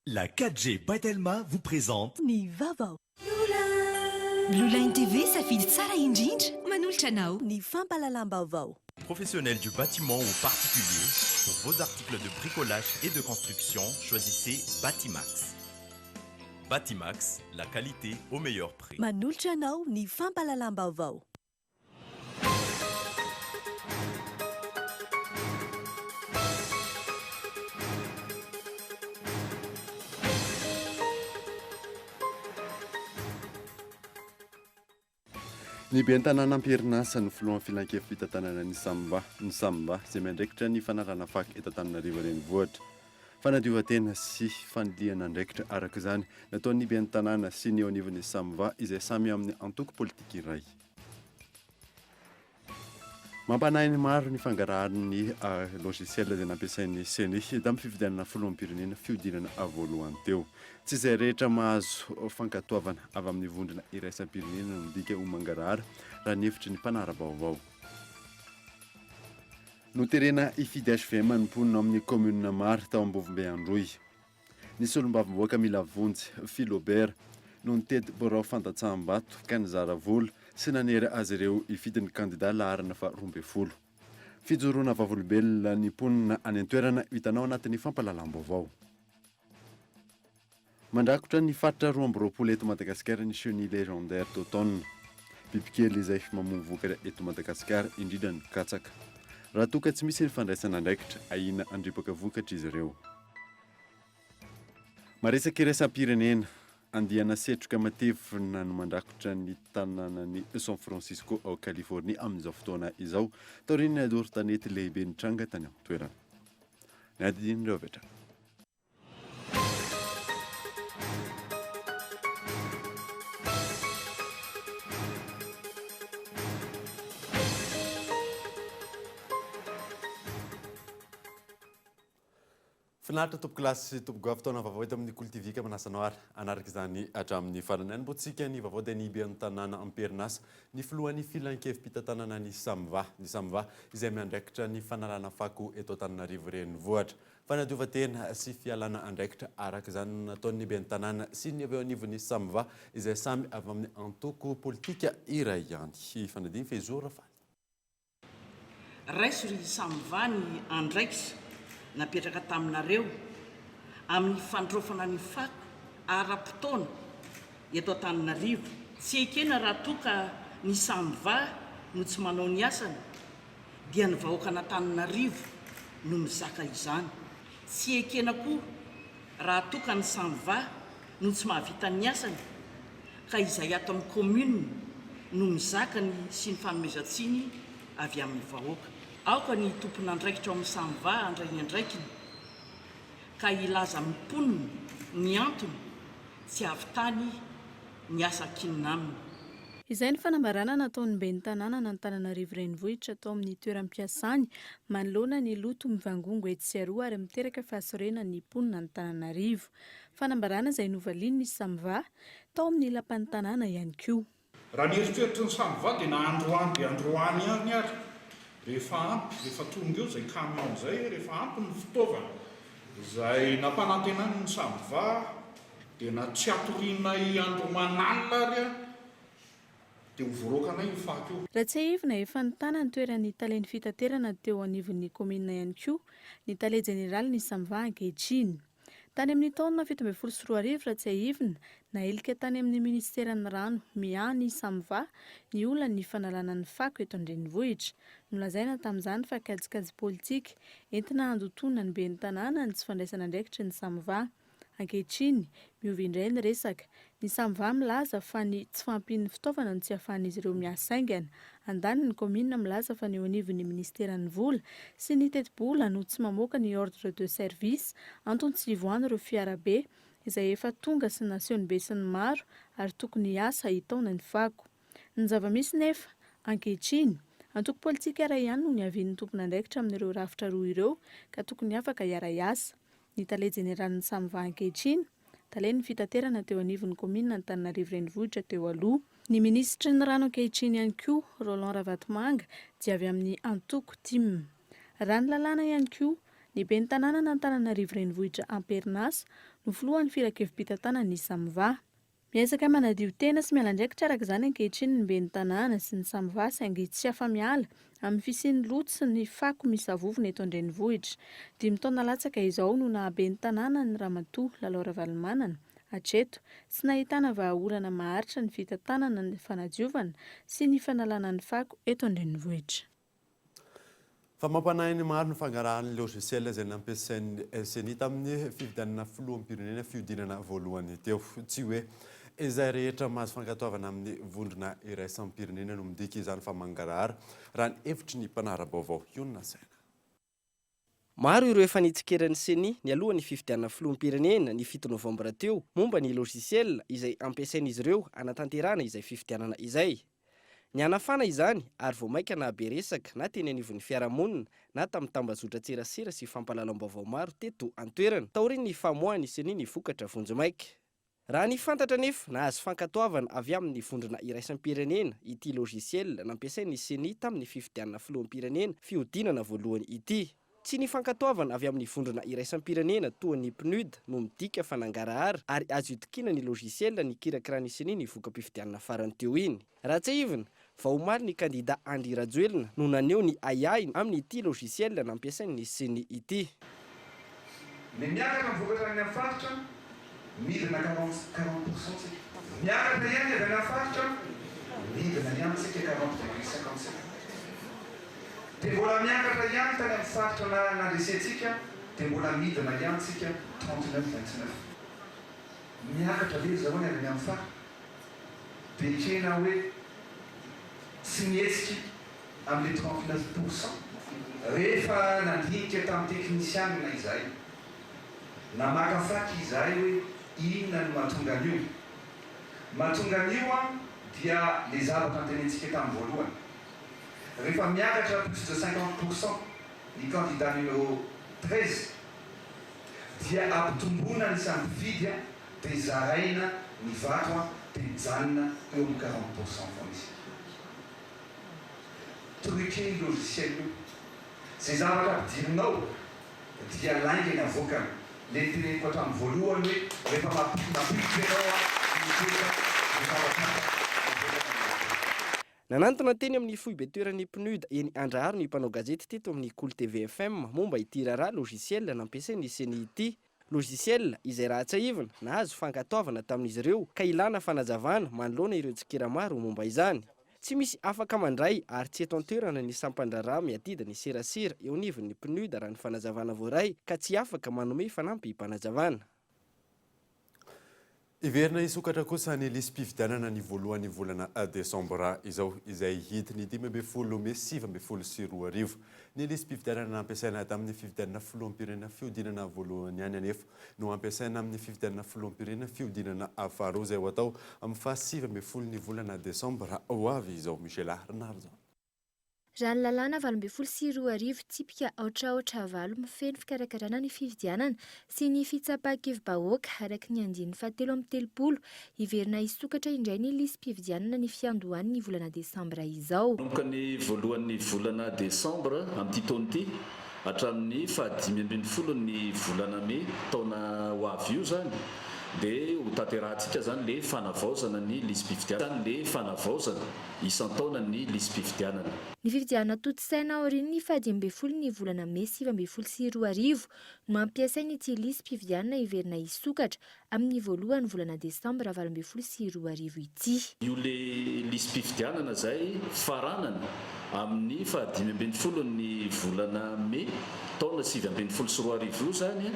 La 4G by Telma vous présente. Ny vaovao. Blue Line TV, safidy tsara indrindra, manolotra anao. Ny fampahalalam-baovao. Professionnels du bâtiment ou particuliers, pour vos articles de bricolage et de construction, choisissez Batimax. Batimax, la qualité au meilleur prix. Manolotra anao ny fampahalalam-baovao. Ny ben'ny tanàna am-perinasa no filohan'ny filankevi-pitantanana ny Samva, ny Samva, izay miandraikitra ny fanalana fako eto Antananarivo Renivohitra. Fanadiovan-tena sy fanilihana andraikitra araka izany nataon'ny ben'ny tanàna sy ny eo anivon'ny Samva izay samy amin'ny antoko politika iray. Mampanahy ny maro ny fangarahan'ny logiciel izay nampiasain'ny Ceni tamin'ny fifidianana filoham-pirenena fihodinana voalohany teo. Tsy izay rehetra mahazo fankatoavana avy amin'ny vondrona iraisam-pirenena no midika ho mangarahara raha ny hevitry ny mpanara-baovao. Noterena hifidy hvm ny mponina ao amin'ny kaominina maro tao Ambovombe Androy. Ny solombavambahoaka mila vonjy, Philobert, no nitety birao fandatsaham-bato ka nizara vola sy nanery azy ireo hifidy ny kandida laharana faha 12. Fijoroana vavolombelona ny mponina any an-toerana hitanao anatin'ny fampahalalam-baovao. Mandrakotra ny faritra 22 eto Madagasikara ny chenille légendaire d'automne. Bibikely izay mamoa vokatra eto Madagasikara, indrindra ny katsaka. Raha toa ka tsy misy ny fandraisana andraikitra, ahiana handripaka vokatra izy ireo. Maresaka iraisam-pirenena, andiana setroka matevina no mandrakotra ny tanànan'i San Francisco ao Californie amin'izao fotoana izao, taorian'ny doro tanety lehibe nitranga tany an-toerana. Ny adidin'ireo avy hatrany. Finaritra tompokolahy sy tompokovavy taona vaovao eto amin'ny Kolo TV ka manasa anao ary hanaraka izany hatramin'ny farany. Hanombohantsika ny vaovao dia ny ben'ny tanàna am-perinasa, ny filohan'ny filankevi-pitantanana ny Samva, ny Samva izay miandraikitra ny fanalana fako eto Antananarivo renivohitra. Fanadiovan-tena sy fialana andraikitra araka izany no nataon'ny ben'ny tanàna sy ny avy eo anivon'ny Samva izay samy avy amin'ny antoko politika iray ihany. Fanadino Fehizoro Rafaly. Raiso ry Samva ny andraikitra napetraka taminareo amin'ny fandraofana ny fako ara-potoana eto Antananarivo. Tsy ekena raha toa ka ny Samva no tsy manao ny asany dia ny vahoakan'Antananarivo no mizaka izany. Tsy ekena koa raha toa ka ny Samva no tsy mahavita ny asany ka izay ato amin'ny commune no mizaka ny sy ny fanomezan-tsiny avy amin'ny vahoaka. Aoka ny tompon'andraikitra ao amin'ny Samva handray ny andraikiny ka hilaza amin'ny mponina ny antony tsy hahavitany ny asa ankinina aminy. Izay ny fanambarana nataon'ny ben'ny tanànan'Antananarivo Renivohitra tao amin'ny toeram-piasany manoloana ny loto mivangongo etsy sy aroa ary miteraka fahasorenan'ny mponin'Antananarivo. Fanambarana izay novalian'ny Samva tao amin'ny lapan'ny tanàna ihany koa. Raha ny eritreritry ny Samva dia na androany dia androany ihany ary rehefa ampy, rehefa tonga eo izay camion izay, rehefa ampy ny fitaovana izay nampanantenany ny Samva dia na tsy hatorianay andro aman'alina ary dia ho voaroakanay io fako io. Raha tsiahivina, efa nitana ny toeran'ny talen'ny fitaterana teo anivon'ny kaominina ihany koa ny tale jeneralin'ny Samva ankehitriny. Tany amin'ny taona 2017, raha tsiahivina, nailika tany amin'ny minisiteran'ny rano miahy ny Samva ny olan'ny fanalana ny fako eto an-drenivohitra. Nolazaina tamin'izany fa kajikajy politika entina handotoana ny ben'ny tanàna ny tsy fandraisana andraikitry ny Samva. Ankehitriny, miova indray ny resaka. Ny Samva milaza fa ny tsy fahampian'ny fitaovana no tsy ahafahan'izy ireo miasa haingana. Andaniny, ny kaominina milaza fa ny eo anivon'ny minisiteran'ny vola sy ny tetibola no tsy mamoaka ny ordre de service, antony tsy hivoahan'ireo fiarabe izay efa tonga sy naseho ny besinimaro ary tokony hiasa hitaona ny fako. Ny zava-misy nefa, ankehitriny, antoko politika iray ihany no niavian'ny tompon'andraikitra amin'ireo rafitra roa ireo ka tokony afaka hiara-hiasa. Ny tale jeneralin'ny Samva ankehitriny, talen'ny fitaterana teo anivon'ny kaominina Antananarivo Renivohitra teo aloha. Ny minisitry ny rano ankehitriny ihany koa, Roland Ravatomanga, dia avy amin'ny antoko tim. Raha ny lalàna ihany koa, Ny ben'ny tanànan'Antananarivo Renivohitra am-perinasa no filohan'ny filankevi-pitantanan'ny Samva. Miezaka manadio tena sy miala andraikitra araka izany ankehitriny ny ben'ny tanàna sy ny Samva saingy tsy afa-miala amin'ny fisian'ny loto sy ny fako misavovona eto an-drenivohitra. Dimy taona latsaka izao no naha ben'ny tanàna an'i Ramatoa Lalao Ravalomanana hatreto. Tsy nahitana vahaolana maharitra ny fitantanana ny fanadiovana sy ny fanalana ny fako eto an-drenivohitra. Fa mampanahy ny maro ny fangarahan'ny logiciel izay nampiasain'ny ceni tamin'ny fifidianana filoham-pirenena fihodinana voalohany teo. Tsy hoe izay rehetra mahazo fankatoavana amin'ny vondrona iraisam-pirenena no midika izany fa mangarahara, raha ny hevitry ny mpanara-baovao. Ionona saina. Maro ireo efa nitsikeran'ny ceni nialoha ny fifidianana filoham-pirenena ny fito novambra teo momba ny logiciel izay ampiasain'izy ireo hanatanterahana izay fifidianana izay. Nihanafana izany ary vao mainka nahabe resaka na teny anivon'ny fiarahamonina na tamin'ny tambazotran-tserasera sy fampahalalam-baovao maro teto an-toerana taorian'ny famoahan'ny Ceni ny vokatra vonjimaika. Raha ny fantatra anefa, nahazo fankatoavana avy amin'ny vondrona iraisam-pirenena ity logiciel nampiasain'ny Ceni tamin'ny fifidianana filoham-pirenena fihodinana voalohany ity. Tsy ny fankatoavana avy amin'ny vondrona iraisam-pirenena toa ny PNUD no midika fa nangarahara ary azo itokiana ny logiciel nikirakiran'ny Ceni ny voka-pifidianana farany teo iny. Raha tsiahivina, vao omaly ny kandida Andry Rajoelina no naneho ny ahiahiny amin'ity logiciel nampiasain'ny Ceni ity. Ny miakatra ny vokatra any amin'ny faritra, midina 40 % tsika. Miakatra ihany avy any amin'ny faritra, midina ihany tsika 40,57. Dia mbola miakatra ihany tany amin'ny faritra nandresentsika dia mbola midina ihany tsika 39 29. Miakatra ve ry zareo ny avy any amin'ny faritra? Dia ekena hoe tsy mihetsika amin'ilay 39%? Rehefa nandinika tamin'ny teknisianina izahay, namakafaky izahay hoe inona no mahatonga an'io. Mahatonga an'io an dia ilay zavatra notenentsika tamin'ny voalohany. Rehefa miakatra plus de 50% ny candidat numéro 13 dia ampitomboina ny isan'ny mpifidy dia zaraina ny vato dia mijanona eo amin'ny 40% foana isika. Truqué io logiciel io. Izay zavatra ampidirinao dia lainga ny avoakany. Le niteneniko hatramin'ny voalohany hoe rehefa mampiditra ianao mipoitra ny zavatra avoakany. Nanantona teny amin'ny foibe toeran'ny PNUD eny Andraharo ny mpanao gazety teto amin'ny Kolo TV FM momba ity raharaha logiciel nampiasain'ny Ceni ity. Logiciel izay raha tsiahivina, nahazo fankatoavana tamin'izy ireo ka ilana fanazavana manoloana ireo tsikera maro momba izany. Tsy misy afaka mandray ary tsy eto an-toerana ny sampan-draharaha miadidy ny serasera eo anivon'ny PNUD raha ny fanazavana voaray ka tsy afaka manome fanampim-panazavana. Hiverina hisokatra kosa ny lisi-pifidianana ny voalohan'ny volana desambra izao, izay hihidy ny 15 mey 2019. Ny lisi-pifidianana nampiasaina tamin'ny fifidianana filoham-pirenena fihodinana voalohany ihany anefa no hampiasaina amin'ny fifidianana filoham-pirenena fihodinana faharoa izay ho atao amin'ny faha 19 ny volana desambra ho avy izao. Michela Rinarijaona. Raha ny lalàna 2018 tsipika aotra aotra valo mifehy ny fikarakarana ny fifidianana sy ny fitsapan-kevi-bahoaka araka ny andininy fahatelo amby telopolo, hiverina hisokatra indray ny lisi-pifidianana ny fiandohan'ny volana desambra izao. Manomboka ny voalohan'ny volana desambra amin'ity taona ity hatramin'ny fahadimy ambin'ny folon'ny volana mey taona ho avy io izany dia ho tanterahantsika izany ilay fanavaozana ny lisi-pifidianana, ilay fanavaozana. isan-taona ny lisi-pifidianana. Ny fifidianana tontosaina aorian'ny faha-15 ny volana mey 2019 no hampiasaina ity lisi-pifidianana hiverina hisokatra amin'ny voalohan'ny volana desambra 2018 ity. Io le lisi-pifidianana izay faranana amin'ny faha-15 ny volana mey taona 2019 io izany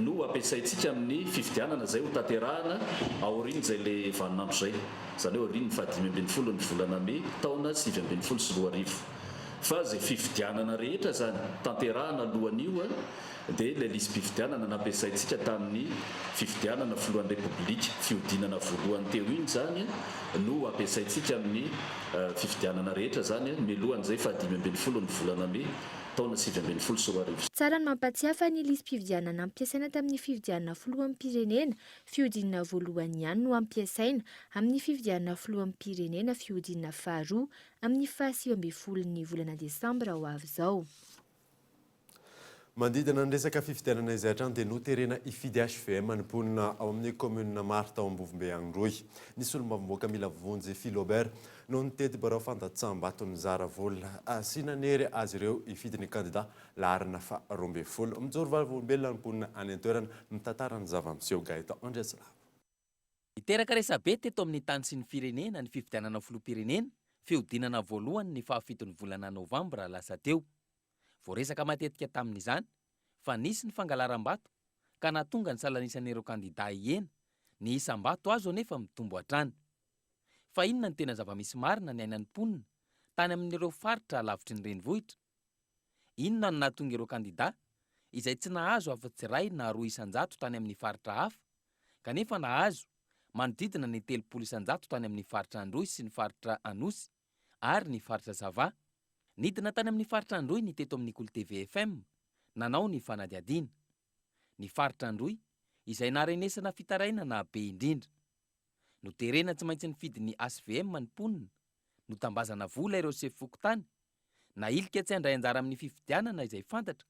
no hampiasaintsika amin'ny fifidianana izay ho tanterahana aorian'izay le vaninandro izay. izany hoe aorian'ny faha-15 ny volana mey taona 2019. Fa izay fifidianana rehetra izany tanterahana alohan'io dia ilay lisi-pifidianana nampiasaintsika tamin'ny fifidianana filohan'ny Repoblika fihodinana voalohany teo iny izany no ampiasaintsika amin'ny fifidianana rehetra izany mialohan'izay faha-15 ny volana mey taona 2019. Tsara ny mampatsiahy fa ny lisi-pifidianana nampiasaina tamin'ny fifidianana filoham-pirenena Fihodinana voalohany ihany no ampiasaina amin'ny fifidianana filoham-pirenena fihodinana faharoa amin'ny faha 19 ny volana desambra ho avy izao. Manodidina ny resaka fifidianana izay hatrany dia noterena hifidy hvm ny mponina ao amin'ny kaominina maro tao Ambovombe Androy. Ny solombavambahoaka Milavonjy Philobert no nitety birao fandatsaham-bato nizara vola sy nanery azy ireo hifidy ny kandida laharana faha 12. Mijoro vavolombelona ny mponina any an-toerana mitantara ny zava-miseho Gaëtan Andriatsilavo. Niteraka resabe teto amin'ny tany sy ny firenena ny fifidianana filoham-pirenena, fihodinana voalohany ny fahafiton'ny volana novambra lasa teo. Voaresaka matetika tamin'izany fa nisy ny fangalaram-bato ka nahatonga ny salanisan'ireo kandidà hihena, ny isam-bato azo anefa mitombo hatrany. Fa inona no tena zava-misy marina niainan'ny mponina tany amin'ireo faritra lavitry ny renivohitra? Inona no nahatonga ireo kandidà izay tsy nahazo afa-tsy iray na 2% tany amin'ny faritra hafa kanefa nahazo manodidina ny 30% tany amin'ny faritra Androy sy ny faritra Anosy ary ny faritra Sava? Nidina tany amin'ny faritra Androy ny teto amin'ny Kolo TV FM nanao ny fanadihadiana. Ny faritra Androy izay naharenesana fitarainana be indrindra. Noterena tsy maintsy nifidy ny HVM ny mponina, notambazana vola ireo sefo fokontany Nahilika tsy handray anjara amin'ny fifidianana izay fantatra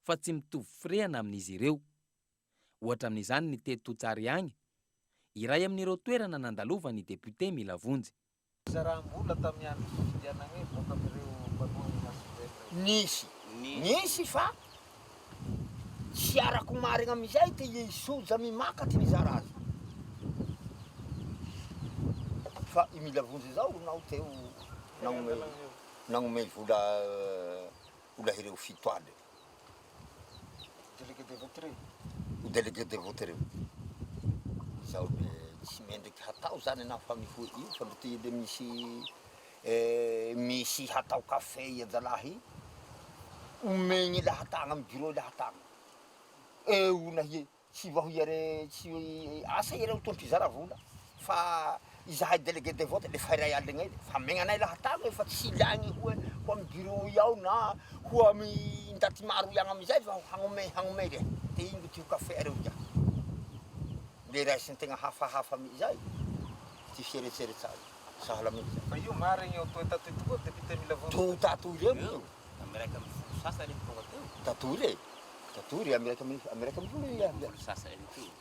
fa tsy mitovy firehana amin'izy ireo. Ohatra amin'izany ny teto Tsariagna, iray amin'ireo toerana nandalovan'ny depiote Milavonjy. Fizaraham-bola tamin'ny andro fifidianana hoe boaka amin'ireo mpanohana ny HVM. Nisy, nisy fa tsy arako marigna amizay ty i soja mimaka ty nizara azy fa i Milavonjy zao nao teo nagnome. Nagnomey vola ho lahireo fito aly. Délégué de vote reo. Ho délégué de vote reo. Izao le tsy mendriky hatao zany naho fa mihoe io fa ndro ty le misy misy hatao café i ajalahy omegny lahatagna amy bureau lahatagna eo nahie Tsy vaho iare tsy asa iareo toa mpizara vola fa izahay délégué de vote lefa iray aligna iny fa amegna anay lahatany hoe fa tsy ilaigny hoe ho amy bureau i ao na ho amy ndaty maro i agny amizay vaho hagnome hagnome re de ingo ty ho café areo dia le raisintegna hafahafa amizay ty fieretseretsay sahala amizay. Fa io marigny io toa tatoy tokoa député mila vonjy. Toa tatoy reo io. Amy 11 sasany efa tonga teo. Tatoy re. Tatoy amy 11 i amy. 11 sasany teo.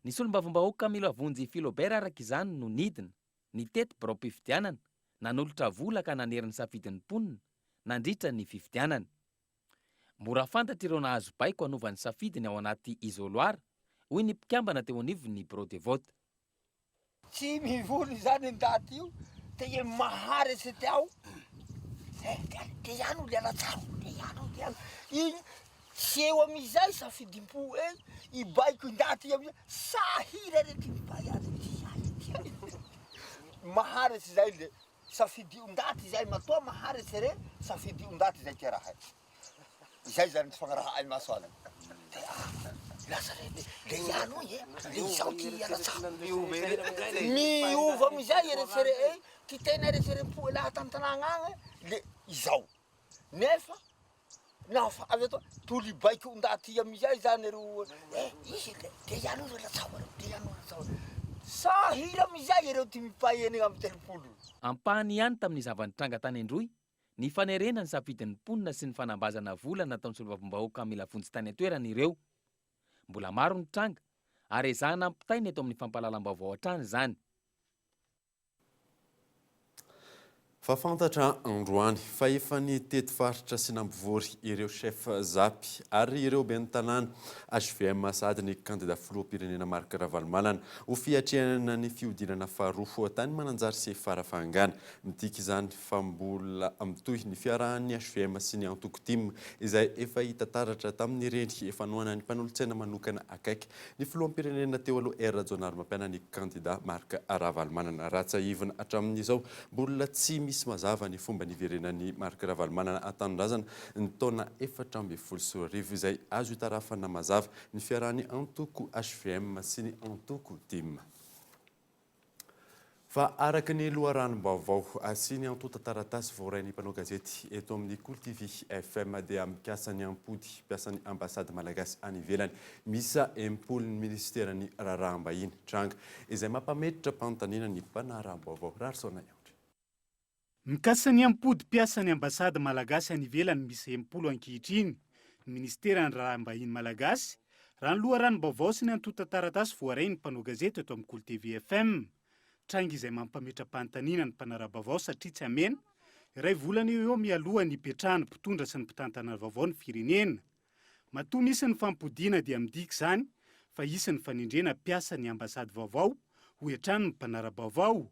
Ny solombavambahoaka Milavonjy Philobert araka izany no nidina, nitety biraom-pifidianana, nanolotra vola ka nanery ny safidin'ny mponina nandritra ny fifidianana. Mora fantatra ireo nahazo baiko hanova ny safidiny ao anaty isoloir, hoy ny mpikambana teo anivon'ny bureau de vote. Tsy mivory izany ndaty io te ie maharitsy ty ao eh te ihany olo iala-tsara te ihany olo te ihany igny tsy eo amizay safidim-po ey hibaiko ndaty amizay sahira re ty mipay azy ty ihany ty ihany maharitsy zay le safidio ndaty zay matoa maharitsy re safidio ndaty zay ty raha Izay zany tsy fagnaraha ahy maso azy. De ah, lasa re le le ihany hoy e, le izao ty hiala-tsako. Miova amizay eretsere'e, ty tena eretserem-po laha tan-tanàgna agny le izao. Nefa naho fa avy atoa, toly baiko ndaty amizay zany ro eh izy le de ihany hoy latsaho areo, de ihany hoy latsaho areo. Sahira amizay ereo ty mipay 36. Ampahany ihany tamin'ny zava-nitranga tany Androy Ny fanerena ny safidin'ny mponina sy ny fanambazana vola nataon'ny solombavambahoaka mila vonjy tany an-toerana ireo. Mbola maro ny tranga ary ezahana ampitaina eto amin'ny fampahalalam-baovao hatrany izany. Fa fantatra androany fa efa nitety faritra sy nampivory ireo chef Zap ary ireo ben'ny tanàna HVM sahady ny kandida filoham-pirenena Marc Ravalomanana ho fiatrehana ny fihodinana faharoa tany Mananjary sy Farafangana. Midika izany fa mbola mitohy ny fiarahan'ny hvm sy ny antoko tim izay efa hita taratra tamin'ireny fanohanan'ny mpanolotsaina manokana akaiky ny filoham-pirenena teo aloha Hery Rajaonarimampianina ny kandida Marc Ravalomanana. Raha tsiahivina hatramin'izao, mbola tsy misy mazava ny fomba niverenan'i Marc Ravalomanana an-tanindrazana ny taona 2014 izay azo itarafana mazava ny fiarahan'ny antoko hvm sy ny antoko tim. Fa araka ny loharanom-baovao sy ny antontan-taratasy voarain'ny mpanao gazety eto amin'ny Kolo TV FM dia mikasa ny hampody mpiasan'ny ambasady malagasy any ivelany miisa 60 ny minisiteran'ny raharaham-bahiny. Tranga izay mampametra-panontaniana ny mpanara-baovao. Raharisaona Iandry. Mikasa ny hampody mpiasan'ny ambasady malagasy any ivelany miisa 60 ankehitriny. ny Ministeran'ny Raharaham-bahiny Malagasy, raha ny loharanom-baovao sy ny antontan-taratasy voarain'ny mpanao gazety eto amin'ny Kolo TV FM. Tranga izay mampametra-panontaniana ny mpanara-baovao satria tsy hamena, iray volana eo eo mialoha ny hipetrahan'ny mpitondra sy ny mpitantana vaovao ny firenena. Matoa misy ny fampodiana dia midika izany fa hisy ny fanendrena mpiasa ny ambasady vaovao, hoy hatrany ny mpanara-baovao.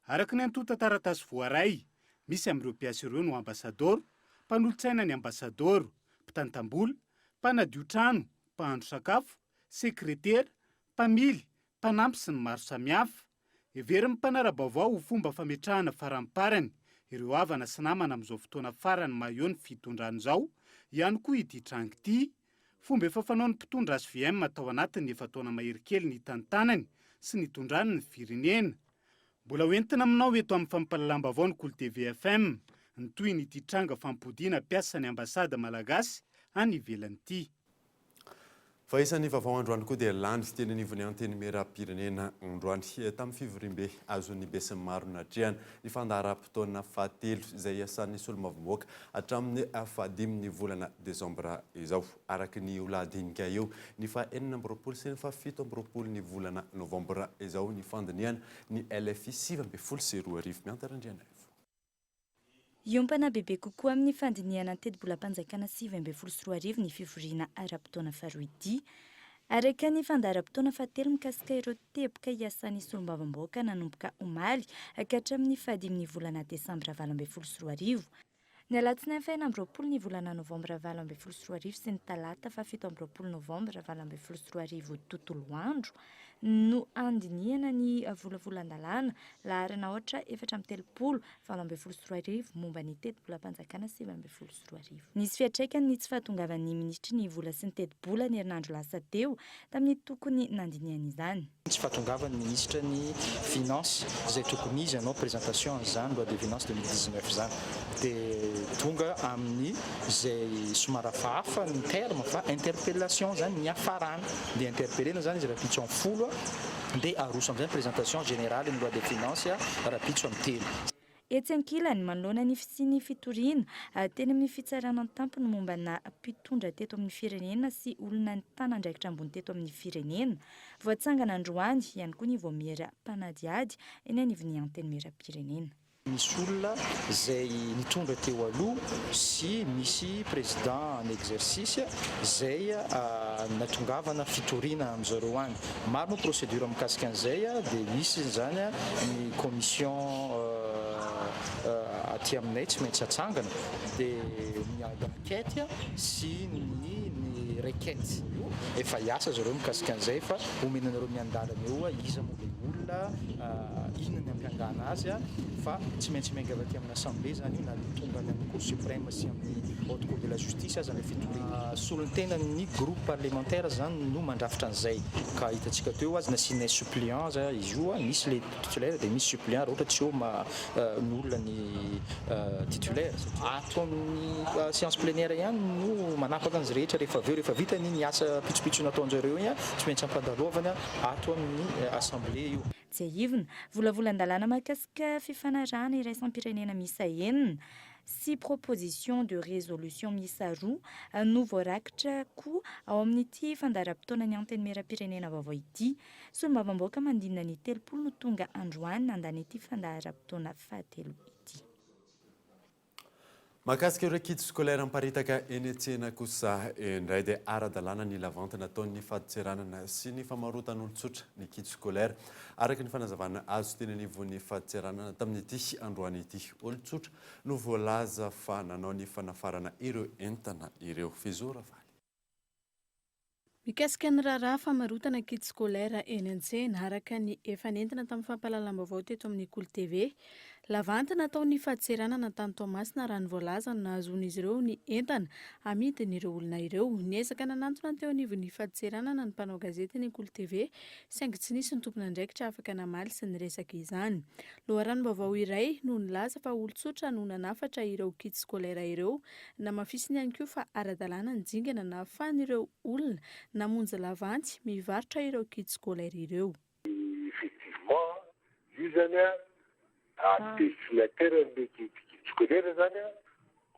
Araka ny antontan-taratasy voaray, misy amin'ireo mpiasa ireo no ambasadaoro, mpanolotsaina ny ambasadaoro, mpitantam-bola, mpanadio trano, mpahandro sakafo, sekretera, mpamily, mpanampy sy ny maro samihafa. Heverin'ny mpanara-baovao ho fomba fametrahana faramparany ireo havana sy namana amin'izao fotoana farany maha eo ny fitondrana izao ihany koa ity tranga ity. Fomba efa fanaon'ny mpitondra hvm tao anatin'ny efa-taona mahery kely nitantanany sy nitondrany ny firenena. Mbola ho entina aminao eto amin'ny fampahalalam-baovao ny Kolo TV FM ny tohin'ity tranga fampodiana mpiasan'ny ambasady malagasy any ivelany ity. Fa isan'ny vaovao androany koa dia lany teny anivon'ny Antenimierampirenena androany tamin'ny fivoriambe azon'ny besinimaro natrehana ny fandaharam-potoana fahatelo izay hiasan'ny solombavambahoaka hatramin'ny fahadimin'ny volana desambra izao. Araka ny io lahadinika io, ny faha 26 sy ny faha 27 ny volana novambra izao ny fandinihana ny LFI 2019. Miantara Andrianaivo. Hiompana bebe kokoa amin'ny fandinihana ny tetibolam-panjakana 2019 ny fivoriana ara-potoana faharoa ity. Araka ny fandaharam-potoana fahatelo mikasika ireo teboka hiasan'ny solombavambahoaka nanomboka omaly ka hatramin'ny fahadimin'ny volana desambra 2018. Ny alatsinainy faha-26 ny volana novambra 2018 sy ny talata faha-27 novambra 2018 tontolo andro no handinihana ny volavolan-dalàna laharana aotra 34 2018 momba ny tetibolam-panjakana 2019. Nisy fiantraikany ny tsy fahatongavan'ny minisitry ny vola sy ny tetibola ny herinandro lasa teo tamin'ny tokony nandinihana izany. Tsy fahatongavan'ny minisitra ny finance izay tokony izy hanao présentation an'izany loi de finance 2019 izany dia tonga amin'ny izay somary hafahafa ny terme fa interpellation izany ny hiafarana dia interpellena izany izy rahampitso amin'ny folo dia aroso amin'izay ny présentation générale ny loi de finance rahampitso amin'ny telo. Etsy ankilany, manoloana ny fisian'ny fitoriana teny amin'ny fitsarana an-tampony mombana mpitondra teto amin'ny firenena sy olona nitana andraikitra ambony teto amin'ny firenena, voatsangana androany ihany koa ny vaomiera mpanadihady eny anivon'ny Antenimierampirenena. Misy olona izay nitondra teo aloha sy misy président en exercice izay natongavana fitoriana amin'zareo any. Maro moa procédure mikasika an'izay dia misy izany ny commission aty aminay tsy maintsy atsangana dia ny enquête sy ny ny requête io efa hiasa zareo mikasika an'izay fa omena anareo miandalana eo iza moa ilay olona inona ny ampiangana azy fa tsy maintsy miainga avy aty amin'ny assemblée izany io na tonga any amin'ny cour suprême sy amin'ny haute cour de la justice aza ilay fitoriana. Solontenan'ny groupe parlementaire izany no mandrafitra an'izay ka hitantsika teo aza nasianay suppléant aza izy io, misy ilay titulaire dia misy suppléant raha ohatra tsy eo ny olona ny titulaire. Ato amin'ny séance plénière ihany no manapaka an'izy rehetra rehefa avy eo, rehefa vita iny asa pitsopitso nataon-jareo iny tsy maintsy ampandalovana ato amin'ny assemblée io. Tsiahivina, volavolan-dalàna mahakasika fifanarahana iraisam-pirenena miisa enina sy proposition de résolution miisa roa no voarakitra koa ao amin'ity fandaharam-potoanan'ny Antenimierampirenena vaovao ity. Solombavambahoaka manodidina ny 30 no tonga androany nandany ity fandaharam-potoana fahatelo ity. Mahakasika ireo kits scolaire miparitaka eny an-tsena kosa indray dia ara-dalàna ny lavanty nataon'ny fadintseranana sy ny famarotan'olon-tsotra ny kits scolaire araka ny fanazavana azo teny anivon'ny fadintseranana tamin'ity androany ity. Olon-tsotra no voalaza fa nanao ny fanafarana ireo entana ireo. Fizo Ravaly. Mikasika ny raharaha famarotana kits scolaire eny an-tsena, araka ny efa nentina tamin'ny fampahalalam-baovao teto amin'ny Kolo TV. Lavanty nataon'ny fadintseranana tany Toamasina raha ny voalaza no nahazoan'izy ireo ny entana amidin'ireo olona ireo. Niezaka nanantona ny teo anivon'ny fadintseranana ny mpanao gazety ny Kolo TV saingy tsy nisy ny tompon'andraikitra afaka namaly sy niresaka izany. Loharanom-baovao iray no nilaza fa olon-tsotra no nanafatra ireo kits scolaire ireo Namafisiny ihany koa fa ara-dalàna ny dingana nahafahan'ireo olona namonjy lavanty mivarotra ireo kits scolaires ireo. Effectivement, io zany an, destinataire an'le kit scolaire zany an,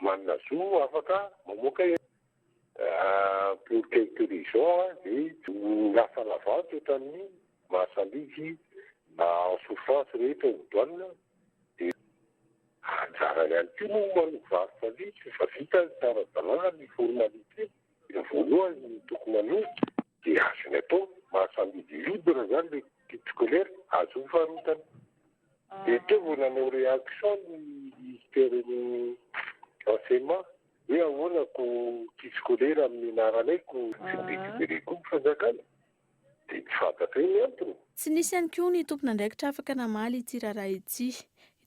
manana zo afaka mamoaka entana. Pour quelques raisons dia lasa lavanty ohatran'ny mahasandidy en souffrance rehetra ao douane dia anjarany ihany koa moa manao varotra an'izy fa vita ny tsy ara-dalàna ny formalité ny voalohany ny tokony hanoa dia azony atao mahasandidy libre zany le kit scolaire azo hovarotana. Dia teo vao nanao réaction ny ministère ny enseignement hoe ahoana ko kit scolaire amin'ny anaranay ko tsy mi-récupérer koa ny fanjakana dia tsy fantatray ny antony. Tsy nisy ihany koa ny tompon'andraikitra afaka namaly ity raharaha ity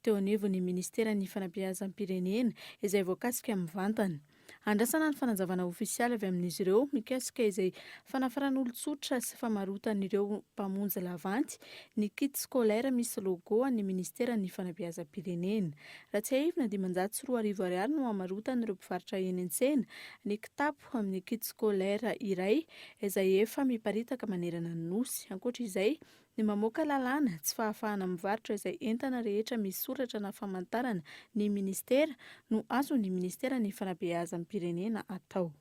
teo anivon'ny ministeran'ny fanabeazam-pirenena izay voakasika mivantana. Andrasana ny fanazavana ofisialy avy amin'izy ireo mikasika izay fanafaran'olon-tsotra sy famarotan'ireo mpamonjy lavanty ny kit scolaire misy logo an'ny ministeran'ny fanabeazam-pirenena. Raha tsiahivina, 2500 ariary no hamarotan'ireo mpivarotra eny an-tsena ny kitapo amin'ny kit scolaire iray izay efa miparitaka manerana ny Nosy. Ankoatra izay, Ny mamoaka lalàna, tsy fahafahana mivarotra izay entana rehetra misy soratra na famantarana ny minisitera no azon'ny minisiteran'ny fanabeazam-pirenena atao.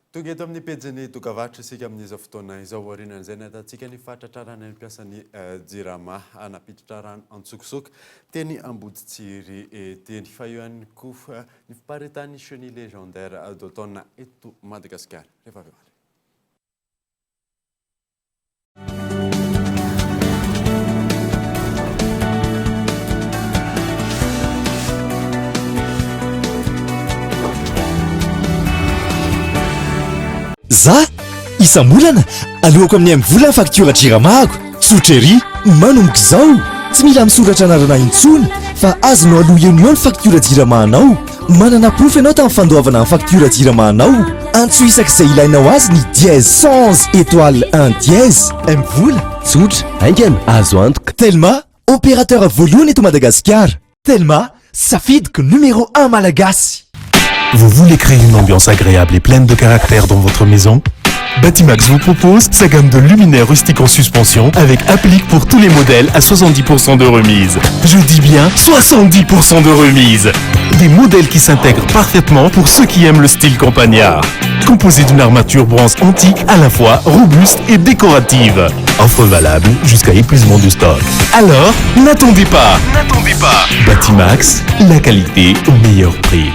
Tonga eto amin'ny pejin'ny dokavarotra isika amin'izao fotoana izao. Aorianan'izay nahitantsika ny fahatratrarana ny mpiasan'ny Jirama nampiditra rano antsokosoko teny Amboditsiry teny. Fa eo ihany koa ny fiparitahan'ny chenille légendaire d'automne eto Madagasikara. Rehefa avy eo ary. Za, isam-bolana, aloako amin'ny MVola ny faktiora Jirama-ko. Tsotra ery, manomboka izao, tsy mila misoratra anarana intsony fa azonao aloa eo no eo ny faktiora Jirama-nao. Manana porofo ianao tamin'ny fandoavana ny faktiora Jirama anao? Antsoy isak'izay ilainao azy ny dièse 111 étoile 1 dièse. MVola, tsotra, haingana, azo antoka. Telma, opérateur voalohany eto Madagasikara. Telma, safidiko numéro 1 malagasy. Vous voulez créer une ambiance agréable et pleine de caractère dans votre maison Batimax vous propose sa gamme de luminaires rustiques en suspension avec applique pour tous les modèles à 70% de remise. Je dis bien 70% de remise. Des modèles qui s'intègrent parfaitement pour ceux qui aiment le style campagnard. Composé d'une armature bronze antique à la fois robuste et décorative. Offre valable jusqu'à épuisement du stock. Alors, n'attendez pas. N'attendez pas. Batimax, la qualité au meilleur prix.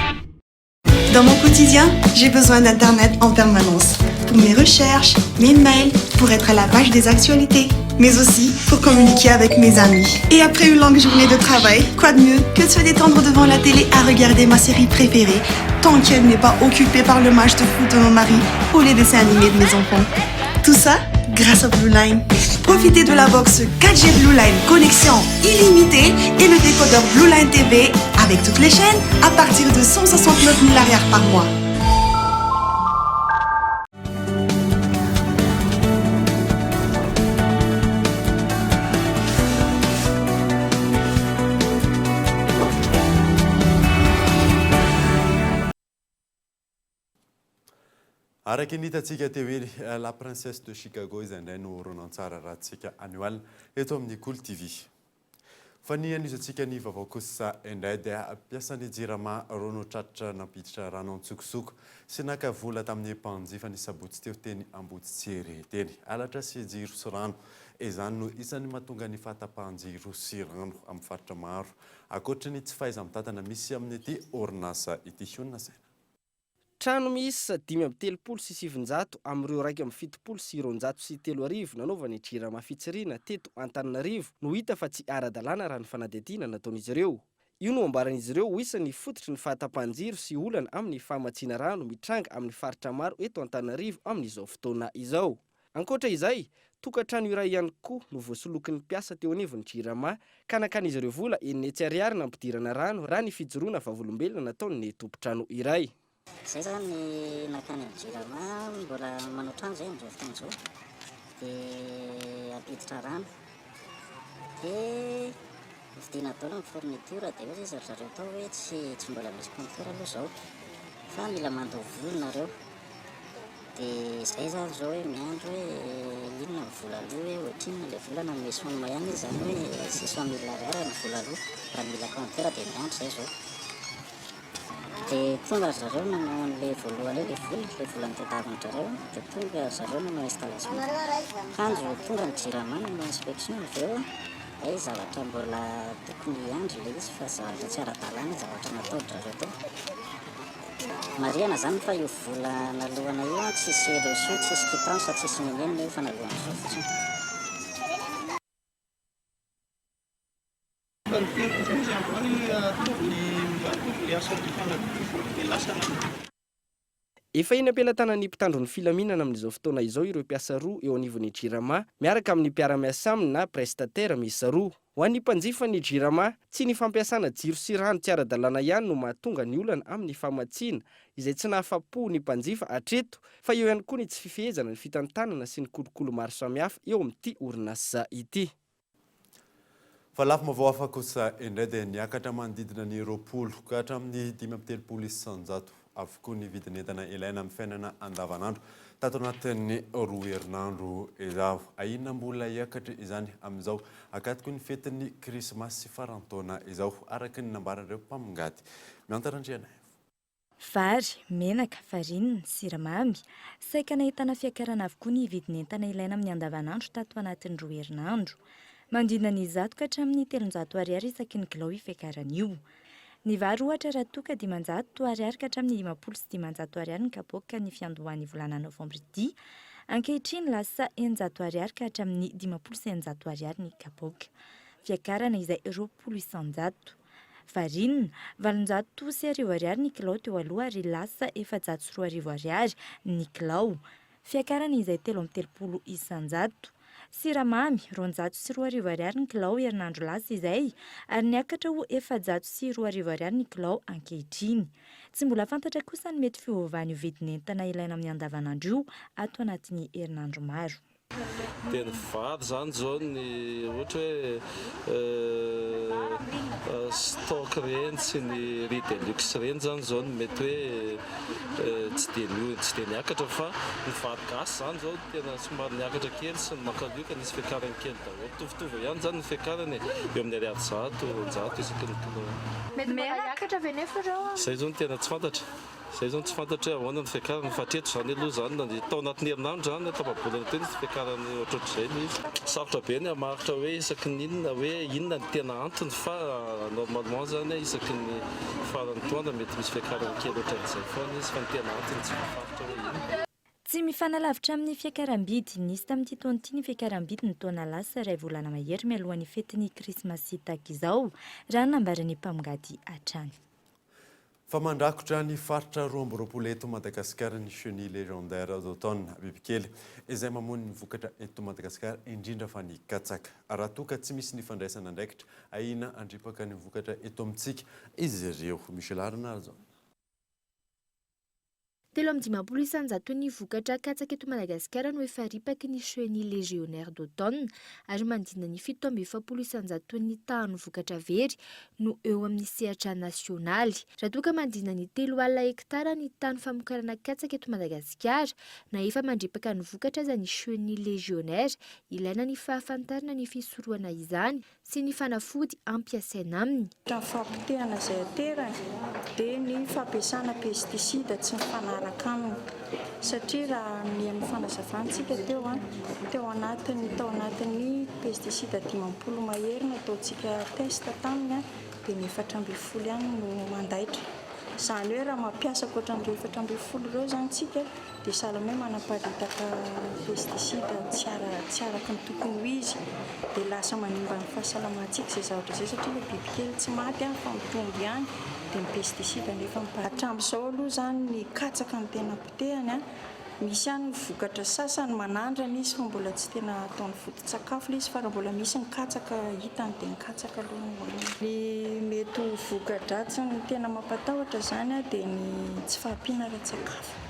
Dans mon quotidien, j'ai besoin d'Internet en permanence. Pour mes recherches, mes mails, pour être à la page des actualités, mais aussi pour communiquer avec mes amis. Et après une longue journée de travail, quoi de mieux que de se détendre devant la télé à regarder ma série préférée, tant qu'elle n'est pas occupée par le match de foot de mon mari ou les dessins animés de mes enfants. Tout ça grâce à Blue Line. Profitez de la box 4G Blue Line connexion illimitée et le décodeur Blue Line TV avec toutes les chaînes à partir de 169 000 arrières par mois. Araka ny hitantsika teo iny, La Princesse de Chicago izay indray no horonantsara ratsika anio alina eto amin'ny Kolo TV. Fa ny hanohizantsika ny vaovao kosa indray dia mpiasan'ny Jirama roa no tratra nampiditra rano an-tsokosoko sy naka vola tamin'ny mpanjifa ny sabotsy teo teny Amboditsiry teny. Halatra sy jiro sy rano, izany no isan'ny mahatonga ny fahatapahan-jiro sy rano amin'ny faritra maro ankoatry ny tsy fahaiza-mitantana misy amin'ity orinasa ity. Honina saina. Trano miisa 935 amin'ireo 271 nanaovan'ny Jirama fitsirihana teto Antananarivo no hita fa tsy ara-dalàna raha ny fanadihadiana nataon'izy ireo. Io no ambaran'izy ireo ho isan'ny fototry ny fahatapahan-jiro sy olana amin'ny famatsiana rano mitranga amin'ny faritra maro eto Antananarivo amin'izao fotoana izao. Ankoatra izay, tokantrano iray ihany koa no voasolokin'ny mpiasa teo anivon'ny Jirama ka nakan'izy ireo vola 600 ariary nampidirana rano raha ny fijoroana vavolombelona nataon'ny tompon-trano iray. Zay zany nankany amin'ny Jirama, mbola manao trano zay amin'izao fotoana izao, dia hampiditra rano, dia vidiana daholo ny fourniture, dia hoy izy ry zareo tao hoe tsy tsy mbola misy compteur aloha izao fa mila mandoa vola nareo. Dia izay zany zao hoe miandry hoe inona ny vola aloa hoe ohatrinona ilay vola nanome somme ihany izy zany hoe 600 mille ariary ny vola aloa raha mila compteur dia miandry izay zao. Dia tonga ry zareo nanao an'ilay voalohany eo, ilay vola, ilay vola notadiavin-dry zareo, dia tonga ry zareo nanao installation. Kanjo tonga ny Jirama nanao inspection avy eo, hay zavatra mbola tokony hiandry ilay izy fa zavatra tsy ara-dalàna zavatra nataon-dry zareo teo. Marihana izany fa io vola nalohana io an, tsisy reçu, tsisy quittance, tsisy n'inon'inona io fa nalohan'ny zareo fotsiny. Efa eny am-pelatanan'ny mpitandro ny filaminana amin'izao fotoana izao ireo mpiasa roa eo anivon'ny Jirama miaraka amin'ny mpiara-miasa aminy na prestataire miisa roa. Ho an'ny mpanjifa ny Jirama, tsy ny fampiasana jiro sy rano tsy ara-dalàna ihany no mahatonga ny olana amin'ny famatsiana izay tsy nahafa-po ny mpanjifa hatreto fa eo ihany koa ny tsy fifehezana ny fitantanana sy ny kolikoly maro samihafa eo amin'ity orinasa ity. Fa lafim-baovao hafa kosa indray dia niakatra manodidina ny 20 ka hatramin'ny 35% avokoa ny vidin'entana ilaina amin'ny fiainana andavanandro tato anatin'ny roa herinandro izao. Ahiana mbola hiakatra izany amin'izao ankatoky ny fetin'ny krismasy sy faran'ny taona izao, araka ny nambaran'ireo mpamongady. Miantara Andrianaivo. Vary, menaka, farinina, siramamy. Saika nahitana fiakarana avokoa ny vidin'entana ilaina amin'ny andavanandro tato anatin'ny roa herinandro. Manodidina ny 100 ka hatramin'ny 300 ariary isaky ny kilao io fiakarana io. Ny vary ohatra raha toa ka 500 ariary ka hatramin'ny 550 ariary ny kapoaka ny fiandohan'ny volana novambra ity, ankehitriny lasa 600 ariary ka hatramin'ny 650 ariary ny kapoaka. Fiakarana izay 20 isanjato. Farine, 1800 ariary ny kilao teo aloha ary lasa 2400 ariary ny kilao. Fiakarana izay 33 isanjato. Siramamy, 2200 ariary ny kilao herinandro lasa izay ary niakatra ho 2400 ariary ny kilao ankehitriny. Tsy mbola fantatra kosa ny mety fiovan'io vidin'entana ilaina amin'ny andavanandro io ato anatin'ny herinandro maro. Dia ny vary izany izao ny ohatra hoe stock ireny sy ny riz de luxe ireny izany izao no mety hoe tsy dia tsy dia niakatra fa ny vary gasy izany izao tena somary niakatra kely sy ny makalioka nisy fiakarany kely daholo. Mitovitovy eo ihany izany ny fiakarany e, eo amin'ny ariary 100, 200 isaky ny kilao. Mety mbola hiakatra ve nefa ireo? Izay izao no tena tsy fantatra. Izay izao no tsy fantatra hoe ahoana ny fiakarany fa hatreto izany aloha izany na ny tao anatin'ny herinandro izany na tapa-bolana teo nisy fiakarany ohatrohatr'izay ilay izy. Sarotra be ny hamaritra hoe isaky ny inona hoe inona ny tena antony fa normalement izany isaky ny faran'ny taona mety misy fiakarany kely ohatran'izay foana izy fa ny tena antony tsy voafaritra hoe inona. Tsy mifanalavitra amin'ny fiakaram-bidy nisy tamin'ity taona ity ny fiakaram-bidy ny taona lasa iray volana mahery mialohan'ny fetin'ny krismasy tahaka izao, raha ny nambaran'ny mpamongady hatrany. Fa mandrakotra ny faritra 22 eto Madagasikara ny chenille légendaire d'automne, bibikely izay mamono ny vokatra eto Madagasikara, indrindra fa ny katsaka. Raha toa ka tsy misy ny fandraisana andraikitra, ahiana handripaka ny vokatra eto amintsika izy ireo. Michel Arnalds. 53 isan-jaton'ny vokatra katsaka eto Madagasikara no efa ripaky ny chenille légionnaire d'automne ary manodidina ny 47 isan-jaton'ny tahan'ny vokatra very no eo amin'ny sehatra nasionaly. Raha toa ka manodidina ny 30 hektara ny tany famokarana katsaka eto Madagasikara, na efa mandripaka ny vokatra aza ny chenille légionnaire, ilaina ny fahafantarana ny fisorohana izany sy ny fanafody ampiasaina aminy. Ny fahapotehana izay aterany dia ny fampiasana pesticide tsy mifanaraka aminy satria raha ny amin'ny fanazavantsika teo, teo anatin'ny tao anatin'ny pesticide 50 mahery nataontsika test taminy dia ny 14 ihany no mandaitra. Izany hoe raha mampiasa ankoatran'ireo 14 ireo izany isika dia sahala amin'ny hoe manaparitaka pesticide tsy ara tsy araka ny tokony ho izy dia lasa manimba ny fahasalamantsika izay zavatra izay satria ilay bibikely tsy maty an fa mitombo ihany dia ny pesticide nefa miparitaka. Hatramin'izao aloha izany ny katsaka no tena potehany an, misy ihany ny vokatra sasany manandrana izy fa mbola tsy tena ataony foto-tsakafo ilay izy fa raha mbola misy ny katsaka hitany dia ny katsaka aloha no hohaniny. Ny mety ho voka-dratsiny tena mampatahotra izany an dia ny tsy fahampiana ara-tsakafo.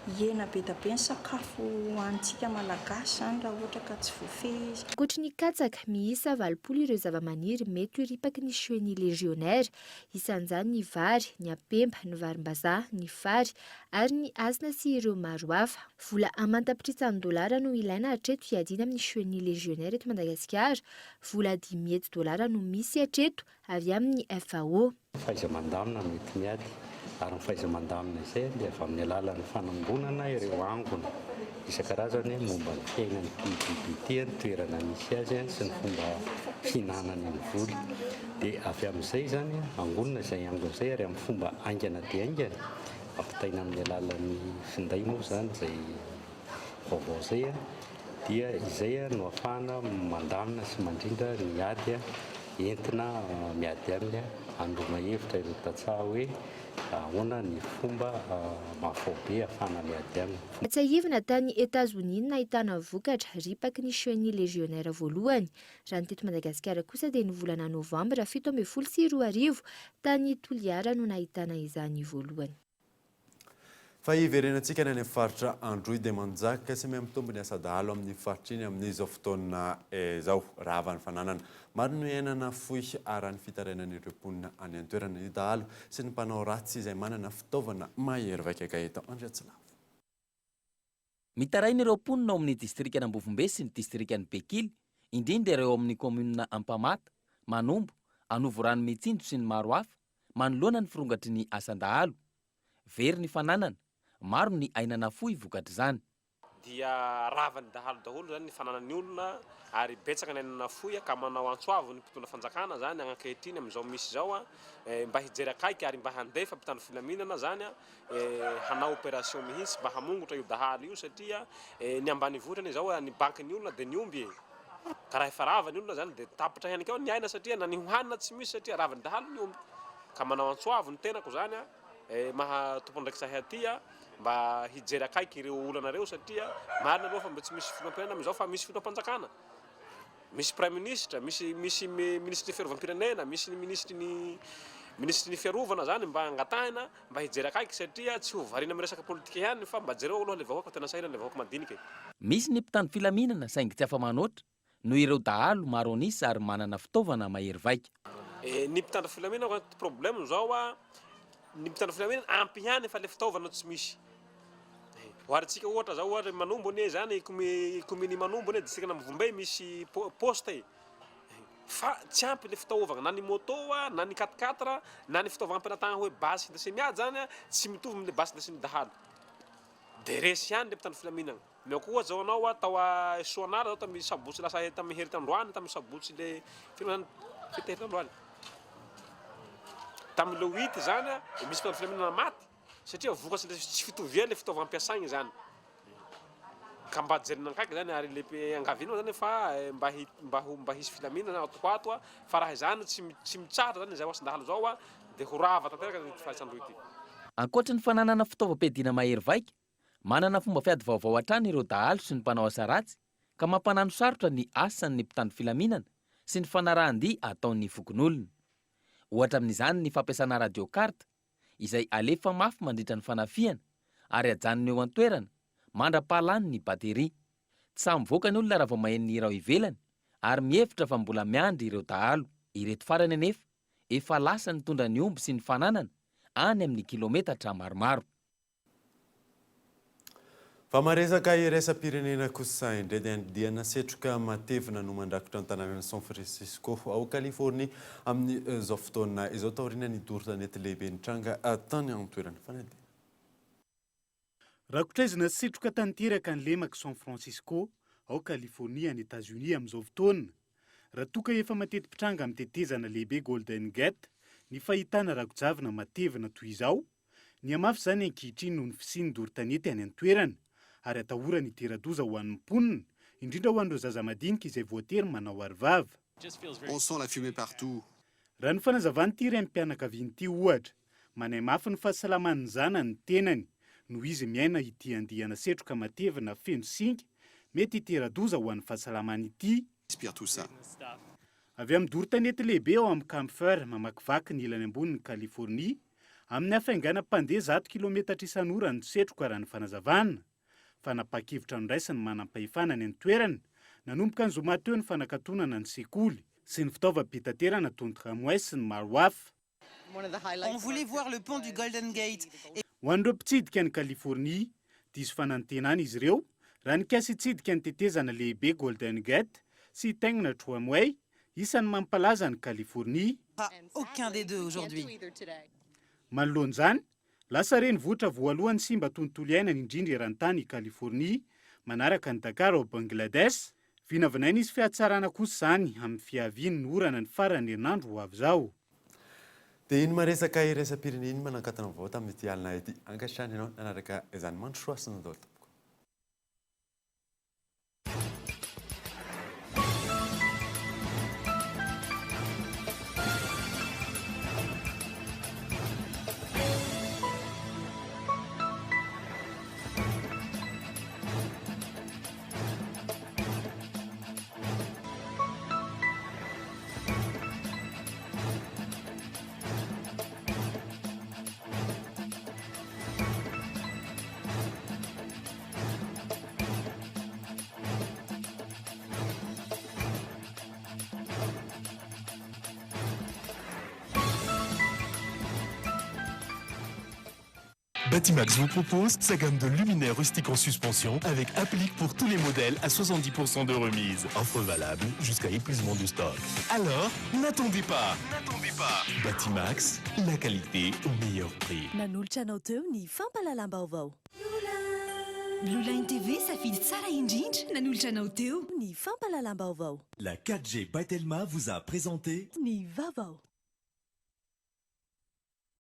Hihena be da be ny sakafo hohanintsika Malagasy izany raha ohatra ka tsy voafehy izy. Ankoatry ny katsaka, miisa 80 ireo zavamaniry mety ho ripaky ny chenille légionnaire, isan'izany ny vary, ny apemba, ny varimbazaha, ny fary ary ny hasina sy ireo maro hafa. Vola aman-tapitrisany dolara no ilaina hatreto hiadiana amin'ny chenille légionnaire eto Madagasikara, vola dimy hetsy dolara no misy hatreto avy amin'ny FAO. Fahaiza-mandamina no enti-miady. Ary ny fahaiza-mandamina izay dia avy amin'ny alalan'ny fanangonana ireo angona isan-karazany momba ny fiainan'ity biby ity, ny toerana misy azy sy ny fomba fihinanany ny voly. Dia avy amin'izay izany, angonina izay angona izay ary amin'ny fomba haingana dia haingana, ampitaina amin'ny alalan'ny finday moa izany izay vaovao izay, dia izay no ahafahana mandamina sy mandrindra ny ady entina miady aminy, hanoroana hevitra ireo tantsaha hoe ahoana ny fomba mahafaobe ahafahana miady aminy. Tsiahivina tany Etazonia no nahitana vokatra, ripaky ny chenille légionnaire voalohany. Raha ny teto Madagasikara kosa dia ny volana novambra 2017 tany Toliara no nahitana izany voalohany. Fa hiverenantsika ny any amin'ny faritra Androy dia manjaka sy mihamitombo ny asa dahalo amin'ny faritra iny amin'izao fotoana izao. Rava ny fananana. Maro no iainana fohy araha ny fitarainan'ireo mponina any an-toerana. Ny dahalo sy ny mpanao ratsy izay manana fitaovana mahery vaika Gaëtan Andriatsilavo. Mitaraina ireo mponina ao amin'ny distrikan'Ambovombe sy ny distrikan'i Bekily, indrindra ireo ao amin'ny kaominina Ampamata, Manombo, Anovorano Mitsinjo sy ny maro hafa, manoloana ny firongatry ny asan-dahalo. Very ny fananana, maro ny aina nafoy vokatr'izany. Dia ravan'ny dahalo daholo izany ny fananan'ny olona ary betsaka ny aina nafoy ka manao antso avo ny mpitondra fanjakana izany ankehitriny amin'izao misy izao mba hijery akaiky ary mba handefa mpitandro filaminana izany hanao opération mihitsy mba hamongotra io dahalo io satria ny ambanivohitra anie izao ny bankin'ny olona dia ny omby e! Ka raha efa rava ny olona zany dia tapitra ihany koa ny aina satria na ny hohanina tsy misy satria ravan'ny dahalo ny omby. Ka manao antso avo ny tenako zany a, maha tompon'andraikitra ahy aty a, mba hijery akaiky ireo olana ireo satria marina aloha fa mba tsy misy filoham-pirenena amin'izao fa misy filoham-panjakana, misy praiminisitra, misy misy minisitry ny fiarovam-pirenena, misy ny minisitry ny minisitry ny fiarovana zany mba angatahina mba hijery akaiky satria tsy ho variana amin'ny resaka politika ihany fa mba jereo aloha ilay vahoaka fa tena sahirana ilay vahoaka madinika e. Misy ny mpitandro filaminana saingy tsy afa-manoatra noho ireo dahalo maro an'isa ary manana fitaovana mahery vaika. Ny mpitandro filaminana problème zao a, ny mpitandro filaminana ampy ihany fa le fitaovana no tsy misy. Oharintsika ohatra zao ohatra Manombo anie zany commune Manombo anie district an'Ambovombe misy poste e. Fa tsy ampy le fitaovagna na ny moto na ny quatre quatre na ny fitaovagna ampilatagna hoe basy indesy miady zany tsy mitovy amle basy indesin'ny dahalo. De resy ihany le mpitandro filaminagna. Omeko ohatry zao anao tao Soanala zao tamin'ny sabotsy lasa tamin'ny herinandroany tamin'ny sabotsy le firy moa zany fety herinandroany tamin'ny le huit zany misy mpitandro filaminana maty satria vokatry le tsy fitovian le fitaovagna ampiasaigny zany. Ka mba jerena akaiky zany ary le iangaviana zany fa mba mba ho mba hisy filaminana ato ho ato fa raha izany tsy tsy mitsahatra zany izao asan-dahalo izao dia ho rava tanteraka ity faritra Androy ity. Ankoatry ny fananana fitaovam-piadiana mahery vaika, manana fomba fiady vaovao hatrany ireo dahalo sy ny mpanao asa ratsy ka mampanano sarotra ny asan'ny mpitandro filaminana sy ny fanarahan-dia ataon'ny fokonolona. Ohatra amin'izany ny fampiasana radio carte izay alefa mafy mandritra ny fanafihana ary ajanona eo an-toerana mandra-pahalany ny bateria. Tsy sahy mivoaka ny olona raha vao maheno ny hira ao ivelany ary mihevitra fa mbola miandry ireo dahalo. Ireto farany anefa efa lasa nitondra ny omby sy ny fananana any amin'ny kilometatra maromaro. Fa maresaka iraisam-pirenena kosa indray dia andiana setroka matevina no mandrakotra ny tanànan'i San Francisco ao Californie amin'izao fotoana izao taorian'ny doro tanety lehibe nitranga tany an-toerana. Fanadihadiana. Rakotraizina setroka tanteraka ny lemak'i San Francisco ao Californie any Etazonia amin'izao fotoana. Raha toa ka efa mateti-pitranga amin'ny tetezana lehibe Golden Gate ny fahitana rako-javona matevina toy izao, Nihamafy izany ankehitriny noho ny fisian'ny doro tanety any an-toerana ary atahorana hitera-doza ho an'ny mponina, indrindra ho an'ireo zaza madinika izay voatery manao arovava. On sent la fumée partout. Raha ny fanazavan'ity renim-pianakaviana ity ohatra, manahy mafy ny fahasalaman'ny zanany ny tenany noho izy miaina ity andiana setroka matevina feno singa mety hitera-doza ho an'ny fahasalamany ity. Respire tout ça. Avy amin'ny doro tanety lehibe ao amin'ny Camphor mamakivaky ny ilany ambonin'i Californie, Amin'ny hafainganam-pandeha 100 kilometatra isan'ora ny setroka raha ny fanazavana. Fanapahan-kevitra noraisin'ny manam-pahefana any an-toerana nanomboka ny zoma teo ny fanakatonana ny sekoly sy ny fitaovam-pitaterana toy ny tramway sy ny maro hafa. On voulait voir le pont du Golden Gate et. Ho an'ireo mpitsidika an'i Californie, diso fanantenana izy ireo raha nikasa hitsidika ny tetezana lehibe Golden Gate sy hitaingina tramway Isan'ny mampalaza an'i Californie. Aucun des deux aujourd'hui. Manoloana izany, Lasa renivohitra voalohany simba tontolo iainana indrindra eran-tany i Californie, manaraka an'i Dakar ao Bangladesh. Vinavinaina hisy fihatsarana kosa izany amin'ny fiavian'ny orana ny faran'ny herinandro ho avy izao. Dia iny maresaka iraisam-pirenena iny manankatona vaovao tamin'ity alina ity. Ankasitrahana ianao nanaraka izany. Mandrosoa sy nandao tompoko. Batimax vous propose sa gamme de luminaires rustiques en suspension avec applique pour tous les modèles à 70% de remise. Offre valable jusqu'à épuisement du stock. Alors, n'attendez pas. N'attendez pas. Batimax, la qualité au meilleur prix. Nanolotra anao teo ny fampahalalam-baovao. Blue Line TV, safidy tsara indrindra. Nanolotra anao teo ny fampahalalam-baovao. La 4G by Telma vous a présenté ny vaovao.